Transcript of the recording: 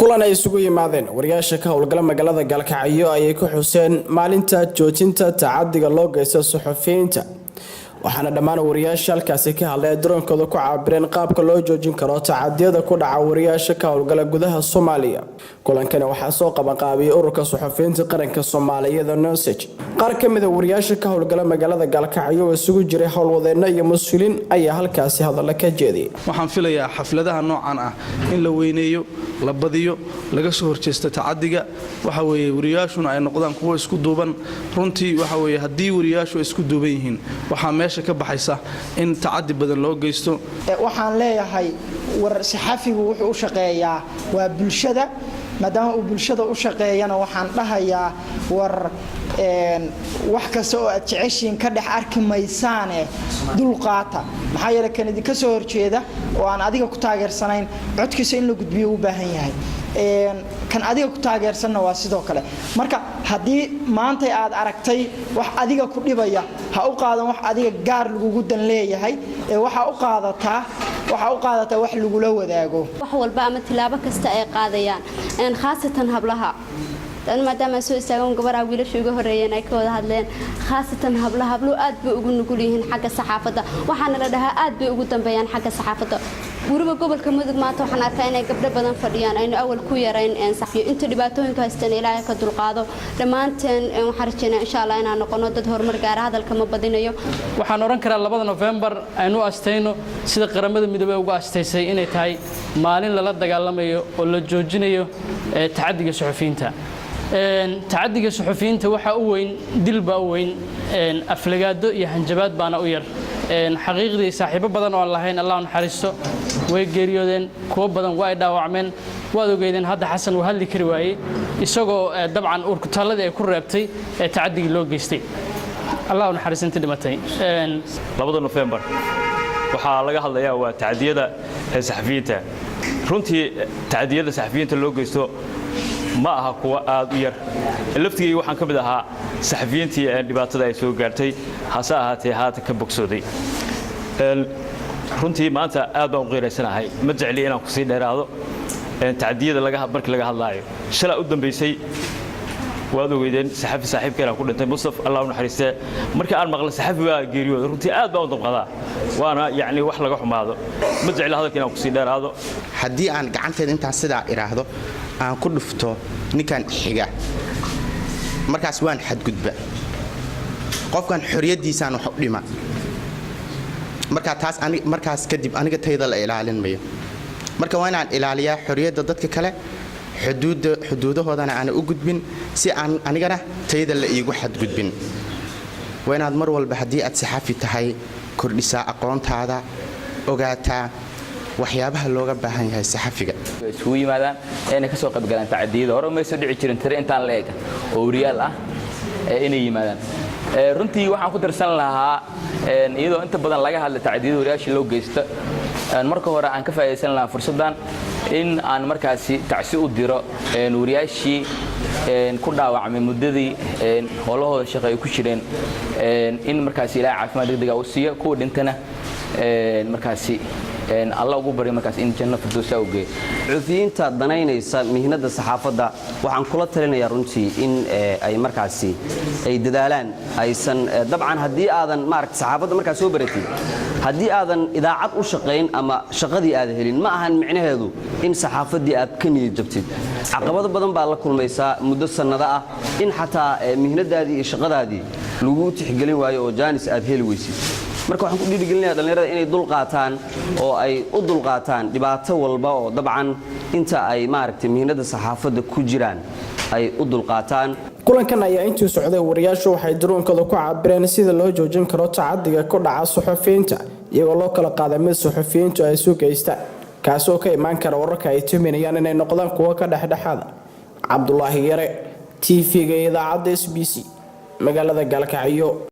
Kulan ay isugu yimaadeen wariyaasha ka howlgala magaalada Gaalkacyo ayay ku xuseen maalinta joojinta tacadiga loo geysta suxufiyiinta, waxaana dhammaan wariyaasha halkaasi ka hadlay ay dareenkooda ku cabireen qaabka loo joojin karo tacadiyada ku dhaca wariyaasha ka howlgala gudaha Soomaaliya. Kulankani waxaa soo qabanqaabiyey Ururka Suxufiyiinta Qaranka Soomaaliyeed, NUSOJ. Qaar ka mid a wariyaasha ka howlgala magaalada Gaalkacyo oo isugu jiray howlwadeenno iyo mas-uuliin ayaa halkaasi hadalla ka jeediyay. Waxaan filayaa xafladaha noocan ah in la weyneeyo, la badiyo, laga soo horjeesto tacadiga. Waxa weeye wariyaashuna ay noqdaan kuwo isku duuban. Runtii waxa weeye haddii wariyaashu ay isku duuban yihiin, waxaa meesha ka baxaysa in tacadi badan loo geysto. Waxaan leeyahay, war saxafigu wuxuu u shaqeeyaa waa bulshada. Maadaama uu bulshada u shaqeeyana, waxaan dhahayaa, war wax kasta oo aad jeceshiin ka dhex arki maysaane, dulqaata. Maxaa yeele, kan idinka soo horjeeda oo aan adiga ku taageersanayn, codkiisa in la gudbiyo u baahan yahay. Kan adiga ku taageersanna waa sidoo kale. Marka haddii maantay aad aragtay wax adiga ku dhibaya, ha u qaadan wax adiga gaar lagugu dan leeyahay ee waxaa u qaadataa wax lagula wadaago. Wax walba ama tilaabo kasta ay qaadayaan, khaasatan hablaha, maadaama ay soo istaagan gabaraa, wiilasha uga horeeyeen ay ka wada hadleen, khaasatan hablaha. Habluhu aad bay ugu nugul yihiin xagga saxaafadda. Waxaana la dhahaa aad bay ugu dambeeyaan xagga saxaafadda. Weliba gobolka Mudug maanta waxaan arkaa inay gabdho badan fadhiyaan, aynu awal ku yarayn. Inta dhibaatooyinka haysteen Ilaahay ka dulqaado. Dhammaanteen waxaan rajeynaa, insha Allah, inaan noqono dad horumar gaara. Hadalka ma badinayo. Waxaan odhan karaa 2da Nofembar aynu u astayno sida Qaramada Midoobey uga astaysay, inay tahay maalin lala dagaalamayo oo la joojinayo tacadiga suxufiyiinta. Tacadiga suxufiyiinta waxaa u weyn dil baa u weyn, aflagaado iyo hanjabaad baana u yar. Xaqiiqdii, saaxiibo badan oo aan lahayn, Allah naxariisto, way geeriyoodeen, kuwo badan waa ay dhaawacmeen. Waad ogeydeen hadda Xasan uu hadli kari waayey, isagoo dabcan uurkutaalladii ay ku reebtay ee tacadigii loo geystay. Allah u naxariisinta dhimatay. 2da Nofembar waxaa laga hadlayaa waa tacadiyada saxafiyiinta. Runtii tacadiyada saxafiyiinta loo geysto ma aha kuwa aad u yar. Laftigayga waxaan ka mid ahaa saxafiyiintii dhibaatada ay soo gaartay, hase ahaatee haatan ka bogsooday. Runtii maanta aad baan u qiiraysanahay. Ma jecli inaan kusii dheeraado tacadiyada markii laga hadlaayo. Shalaa u dambaysay waad ogeydeen saxafi saaxiibkeenaa ku dhintay, Mustaf, Allah u naxariistee. Markii aan maqlay saxafi baa geeriyooday, runtii aad baan u damqadaa, waana yacni wax laga xumaado. Ma jecli hadalka inaan kusii dheeraado. Haddii aan gacanteeda intaan sidaa idhaahdo aan ku dhufto ninkan xiga, markaas waan xadgudba, qofkan xoriyaddiisaan wax u dhima. Markaa taas markaas kadib aniga tayda la ilaalin mayo. Marka waa inaan ilaaliyaa xoriyadda dadka kale, xuduudahoodana aana u gudbin, si aan anigana tayda la iigu xadgudbin. Waa inaad mar walba, haddii aad saxafi tahay, kordhisaa aqoontaada, ogaataa waxyaabaha looga baahan yahay saxafiga. Isugu yimaadaan inay ka soo qaybgalaan tacadiyada. Hore may soo dhici jirin tiro intaan la eg oo wariyaal ah inay yimaadaan. Runtii waxaan ku darsan lahaa, iyadoo inta badan laga hadla tacadiyada wariyaasha loo geysta, marka hore aan ka faa'idaysan lahaa fursaddan in aan markaasi tacsi u diro wariyaashii ku dhaawacmay muddadii howlahooda shaqo ay ku jireen, in markaasi Ilaahay caafimaad degdega u siiyo, kuwa dhintana markaasi Alla ugu baryo markaas in janno firdowsa u geeyo. Cufiyiinta danaynaysa mihnada saxaafadda waxaan kula talinayaa runtii in ay markaasi ay dadaalaan. Aysan dabcan haddii aadan maaragta saxaafadda markaa soo baratid, haddii aadan idaacad u shaqayn ama shaqadii aad helin, ma ahan micnaheedu in saxaafaddii aad ka niyad jabtid. Caqabado badan baa la kulmaysaa muddo sannado ah, in xataa mihnadaadii iyo shaqadaadii laguu tixgelin waayo oo jaanis aad heli weysid. Marka waxaan ku dhiirigelinaya dhallinyarada inay dulqaataan oo ay u dulqaataan dhibaato walba oo dabcan inta ay maaragtay mihnada saxaafadda ku jiraan ay u dulqaataan. Kulankan ayaa intii socday wariyaashu waxay dareenkooda ku cabireen sida loo joojin karo tacadiga ku dhaca suxufiyiinta, iyagoo loo kala qaaday mid suxufiyiintu ay isu geystaan, kaasoo ka imaan kara wararka ay tuminayaan inay noqdaan kuwo ka dhexdhexaada. Cabdulaahi Yare, TV-ga Idaacadda SBC, magaalada Gaalkacyo.